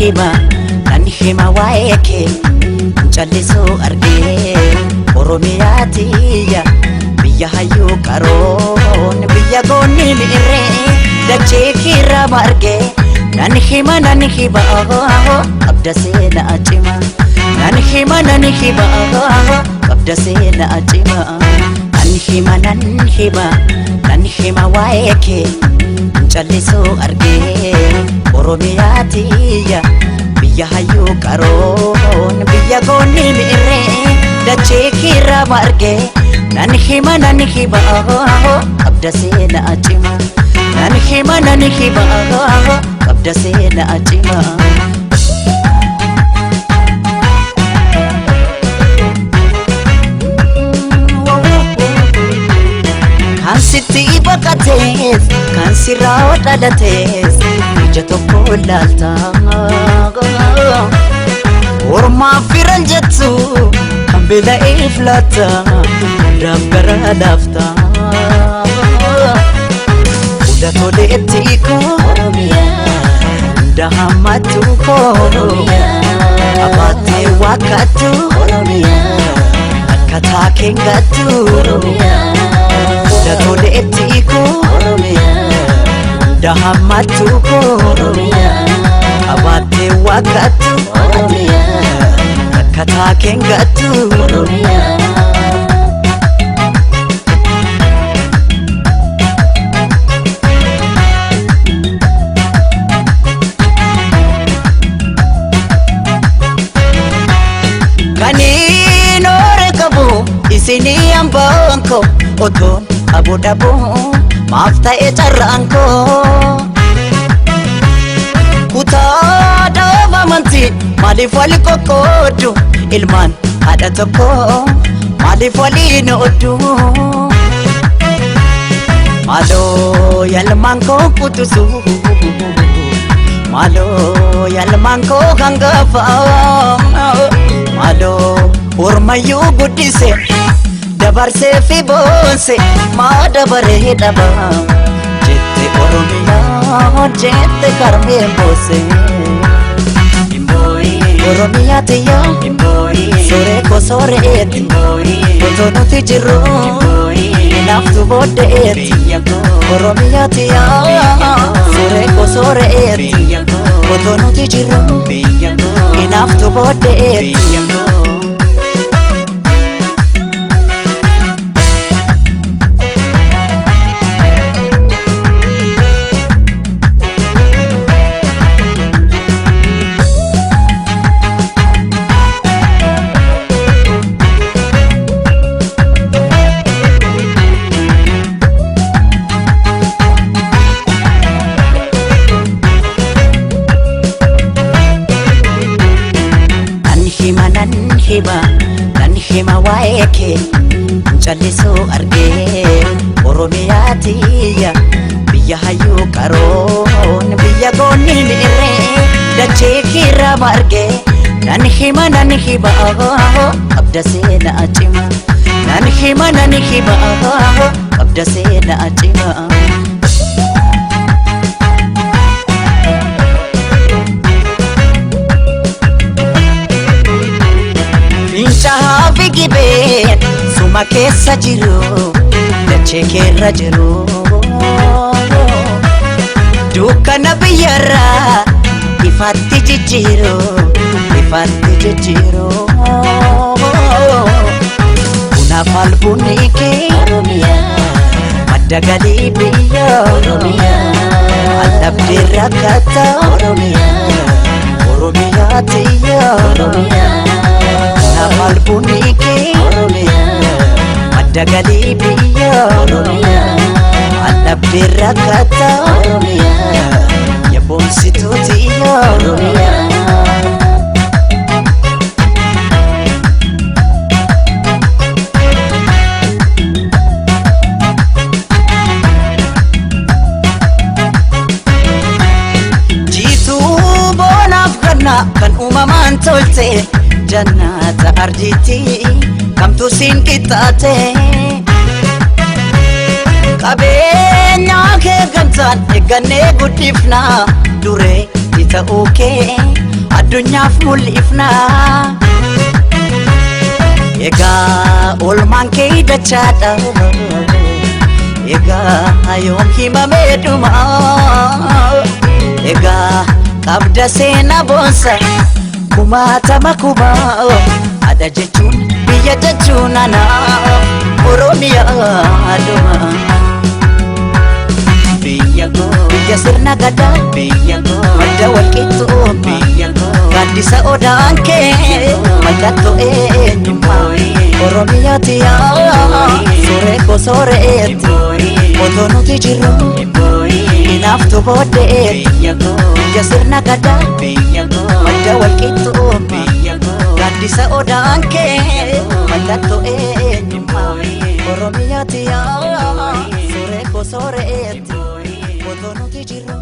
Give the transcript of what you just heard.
hima nan hima waa'ee kee callisuu argee Oromiyaa tiyya biyya hayyuu qaroon biyya goonni mi'irree dachee kiirraa margee nan hima qabda seenaa cima nan hima qabda seenaa cima nan hima nan hima nan hima waa'ee kee callisuu argee Oromiyaa tiyya biyya hayyuu qaroon biyya goonni mi'irree dachee kiirraa margee nan hima qabda seenaa cima nan hima qabda seenaa cima. Kan sitti baqatees kan sirraa dhalatees ija tokko ilaalta. Ormaaf firan jettu kan beela'eef laatta hundaaf gara laafta. Fuula toleetti koo hunda hammattu koo qabaattee waakkattu akka taakeen gattu. Fuula toleetti koo hunda hammattu koo qabaattee waakkattu akka taakeen gattu. Kaniin oore qabu isinii hambaan koo otoon qabu dhabuu maaf ta'e carraan koo. Kutaa dhaaba amantii maaliif wali qoqqooddu ilmaan haadha tokko maaliif waliin ooddu. Maaloo yalmaan koo qutusu maaloo yalmaan koo hangafa maaloo ormayyuu guddise dabarsee fi boonse maa dabaree dhaba jette Oromiyaa jette karmeen boose. Oromiyaa tiyya sooree koo sooreeti otoo nuti jirru naaftu booddeeti. Oromiyaa tiyya sooree koo sooreeti otoo nuti jirru naaftu booddeeti. Nan hima nan hima waa'ee kee callisuu argee Oromiyaa tiyya biyya hayyuu qaroon biyya goonni mi'irree dachee kiirraa margee nan hima qabda seenaa cima nan hima qabda seenaa cima. Fincaa'aa fi gibeen suma keessa jiru dachee keerra jiru. Dukkana biyyarraa ifatti jijjiiru ifatti jijjiiru. Kunaaf albuunni kee madda galii biyya allabdee rakkata Oromiyaa tiyya. Kanaaf albuunni kee madda galii biyya allabdee rakkata yaboonsituu tiyya. Jiituu boonaaf ganna kan uumamaan tolte jannata arjiitti kamtu siin qixxaate. Qabeenyaa kee gamtaan eeggannee guddifnaa duree ta'uu kee Addunyaaf mul'ifna. Egaa oolmaan kee dachaadha. Egaa yoom himamee dhuma. Egaa qabda seenaa boonsa kumaatama kuma. Haadha jechuun biyya jechuun anaaf Oromiyaa dhuma. Biyya koo, Biyya sirna gadaa, biyya koo, madda walqixxummaa, biyya koo, gaaddisa odaan kee mallattoo eenyummaa. Oromiyaati yaa sooree koo sooreetti, otoo nuti jirru hinaaftu booddeetti. Biyya koo, Biyya sirna gadaa, biyya koo, madda walqixxummaa, biyya koo, gaaddisa odaan kee mallattoo eenyummaa. Oromiyaati yaa sooree koo sooreetti, otoo nuti jirru.